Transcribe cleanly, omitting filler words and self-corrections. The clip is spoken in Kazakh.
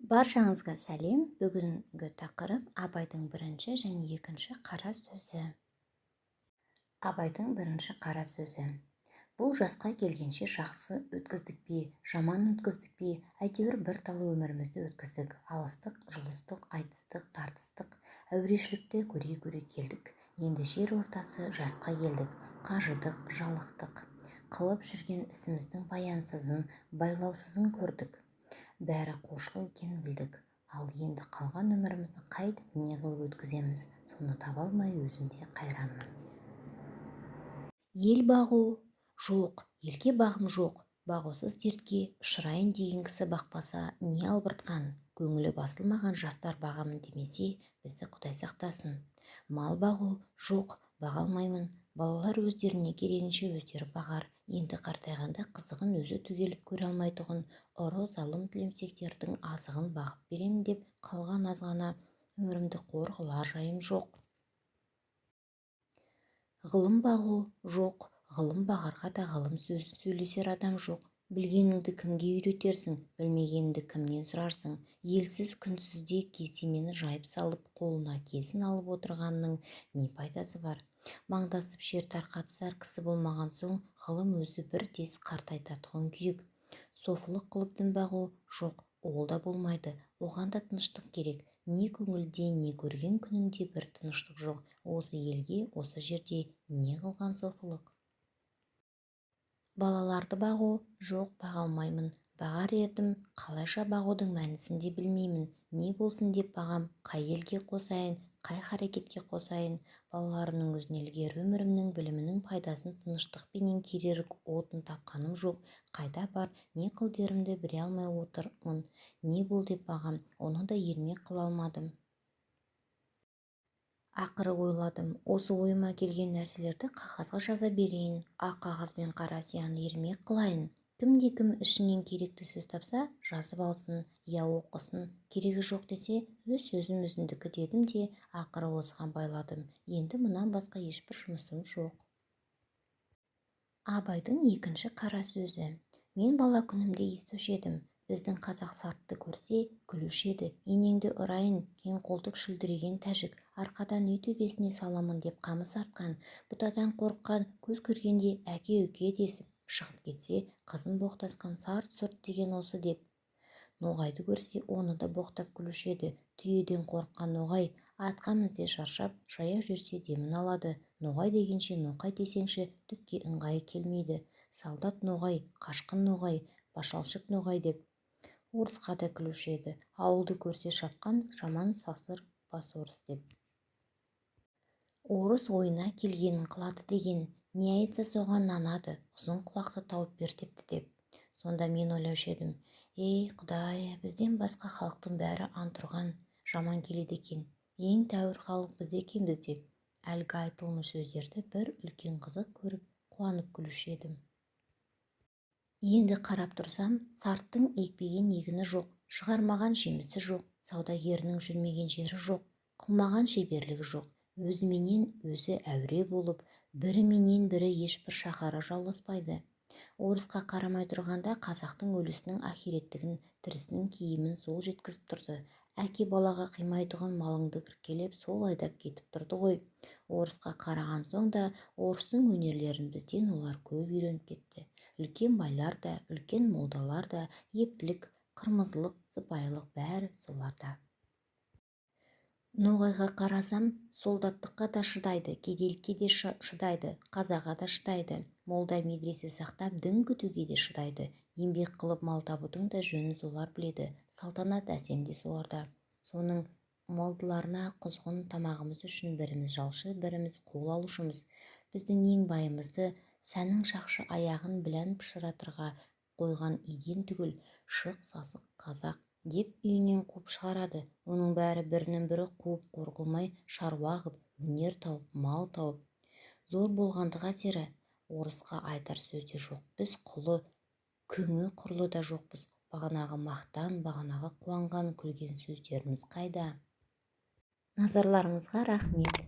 Баршаңызға сәлем! Бүгінгі тақырып: Абайдың бірінші және екінші қара сөзі. Абайдың бірінші қара сөзі. Бұл жасқа келгенше жақсы өткіздік пе, жаман өткіздік пе, әйтеуір бір талай өмірімізді өткіздік. Алыстық, жұлыстық, айтыстық, тартыстық, әурешілікті көре-көре келдік. Енді жер ортасы жасқа келдік. Қажыдық, жалықтық. Қылып жүрген ісіміздің баянсызын, байлаусызын көрдік. Бәрі қошқыл екенін білдік. Ал енді қалған өмірімізді қайтіп, не қылып өткіземіз, соны таба алмай өзім де қайранмын. Ел бағу? Жоқ, елге бағым жоқ. Бағусыз дертке ұшырайын деген кісі бақпаса, не албыртқан? Көңілі басылмаған жастар бағамын демесе, бізді Құдай сақтасын. Мал бағу? Жоқ, баға алмаймын. Балалар өздеріне керегінше өздері бағар. Енді қартайғанда қызығын өзі түгел көре алмайтұғын ұры, залым тілемсектердің азығын бағып беремін деп қалған азғана өмірімді қор қылар жайым жоқ. Ғылым бағу? Жоқ, ғылым бағарға да ғылым сөзін сөйлесер адам жоқ. Білгеніңді кімге үйретерсің, білмегеніңді кімнен сұрарсың? Елсіз, күнсізде кездемені жайып салып, қолына кезін алып отырғанның не пайдасы бар? Маңдасып шер тарқатысар кісі болмаған соң, ғылым өзі бір тез қартайтатұғын күйік. Софылық қылып дін бағу? Жоқ, ол да болмайды. Оған да тыныштық керек. Не көңілде, не көрген күніңде бір тыныштық жоқ. Осы елге, осы жерде не қылған софылық? Балаларды бағу? Жоқ, баға алмаймын. Бағар едім, қалайша бағудың мәнісін де білмеймін. Не болсын деп бағам, қай елге қосайын, қай харекетке қосайын? Балаларымның өзіне ілгері өмірімнің, білімінің пайдасын тыныштықпенен керер отын тапқаным жоқ. Қайда бар, не қыл дерімді біле алмай отырмын. Не бол деп бағам, оны да ермек қыла алмадым. Ақыры ойладым: осы ойыма келген нәрселерді қағазға жаза берейін, ақ қағаз бен қара сияны ермек қылайын. Кімде-кім ішінен керекті сөз тапса, жазып алсын, я оқысын, керегі жоқ десе, өз сөзім өзімдікі дедім де, ақыры осыған байладым. Енді мұнан басқа ешбір жұмысым жоқ. Абайдың екінші қара сөзі. Мен бала күнімде естуші едім, біздің қазақ сартты көрсе, күлуші еді: «Енеңді ұрайын, кең қолтық шүлдіреген тәжік, арқадан үй төбесіне саламын деп қамыс артқан, бұтадан қорыққан, көз көргенде әке-үке десіп шығып кетсе, қызын боқтасқан сарт-сұрт деген осы», – деп. Ноғайды көрсе, оны да боқтап күлуші еді: «Түйеден қорыққан ноғай, атқа мінсе шаршап, жаяу жүрсе демін алады. Ноғай дегенше, ноқай десеңші, түкке ыңғайы келмейді. Солдат ноғай, қашқын ноғай, башалшық ноғай», – деп. Орысқа да күлуші еді: «Ауылды көрсе шапқан жаман сасыр бас орыс», – деп. «Орыс ойына келгенін қылады деген, не айтса, соған нанады, ұзын құлақты тауып бер депті», – деп. Сонда мен ойлаушы едім: «Ей, Құдай, бізден басқа халықтың бәрі антұрған жаман келеді екен, ең тәуір халық біз екенбіз», – деп. Әлгі айтылмыш сөздерді бір үлкен қызық көріп, қуанып күлуші едім. Енді қарап тұрсам, сарттың екпеген егіні жоқ, шығармаған жемісі жоқ, саудагерінің жүрмеген жері жоқ, қылмаған шеберлігі жоқ. Өзіменен өзі әуре болып, біріменен бірі ешбір шаһары жауласпайды. Орысқа қарамай тұрғанда, қазақтың өлісінің ахиреттігін, тірісінің киімін сол жеткізіп тұрды. Әке балаға қимайтұғын малыңды кіркелеп, сол айдап кетіп тұрды ғой. Орысқа қараған соң да, орыстың өнерлерін бізден олар көп үйреніп кетті. Үлкен байлар да, үлкен молдалар да, ептілік, қырмызылық, сыпайылық бәрі соларда. Ноғайға қарасам, солдаттыққа да шыдайды, кедейлікке де шыдайды, қазаға да шыдайды, молда медресе сақтап, дін күтуге де шыдайды. Еңбек қылып мал табудың да жөнін солар біледі. Салтанат, әсем де соларда. Соның малдыларына құзғын тамағымыз үшін біріміз жалшы, біріміз қол алушымыз. Біздің ең байымызды сәнің шақшы аяғын білән пышыратырға қойған иден түгіл, шық, сасық қазақ деп үйінен қуып шығарады. Оның бәрі бірінің бірі қуып, қор қылмай, шаруа қып, өнер тауып, мал тауып, зор болғандық әсері. Орысқа айтар сөз де жоқ, біз құлы, күңі құрлы да жоқпыз. Бағанағы мақтан, бағанағы қуанған, күлген сөздеріміз қайда? Назарларыңызға рахмет!